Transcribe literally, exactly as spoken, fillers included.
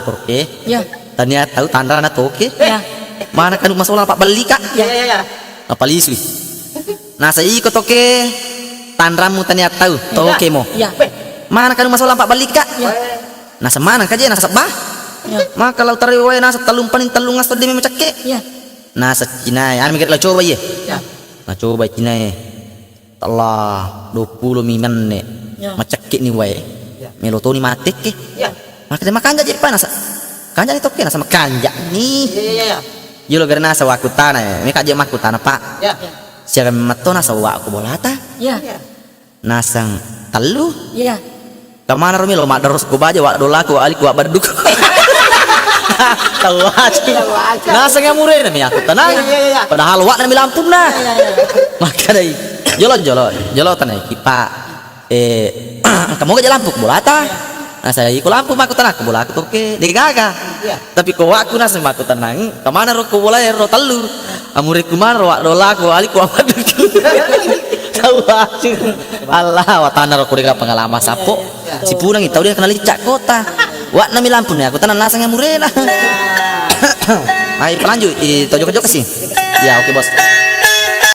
Toke. Ya. Tania tau tanrana toke. Ya. Mana kanu masolang pabbellika? Ya, ya, ya. Napalisui. Nasa iko toke tanrammu tania tau, ya, toke mo. Ya. Mana kanu masolang pabbellika? Ya. Nasa mana kaje nasa ba? Ya. Maka lau tarewe nasa tellumpaning tellung asso demi macakke. Ya. Nasa cinae, anu mikir la coba iye. Ya. Na coba cinae. Allah, dua puluh mi menne. Ya. Macakke ni wae. Ya. Melo toni matekke. Ya. Makanya makanja je panasa. Kanja ni tokke nasa makanja ni. Iya, iya, iya. Jolo gare nasa wakutana ya. Meka je makutana, Pak. Ya. Siaga matto nasa wa ko bolata. Ya. Ya. Nasang tellu. Iya. Kamana ro melo maddaros ko baja wa dolaku wa aliku wa badduku. Tahu aja. Nasang yang murena mi aku tenang. Iya, iya, iya. Padahal wa nami lampunna. Iya, iya, iya. Maka dai jolo jolo jolo tanai kipa. Eh, kamu gak lampu bolata. Nah, saya ikut lampu aku tenang aku bola aku toke. Dia gaga. Iya. Tapi ko wa ku nasang aku tenang. Kamana ro ko bola ro tellu. Amure kumana ro wa dolaku wa aliku wa badduku. Tahu aja. Allah, watana ro kudeka pengalaman sapo. Sipunang tau dia kenal licak kota. Wa nami lampu nih, aku tenang nasang yang murena. Ayo pelanjut, i tojo-jojo sih. Ya, oke, Bos.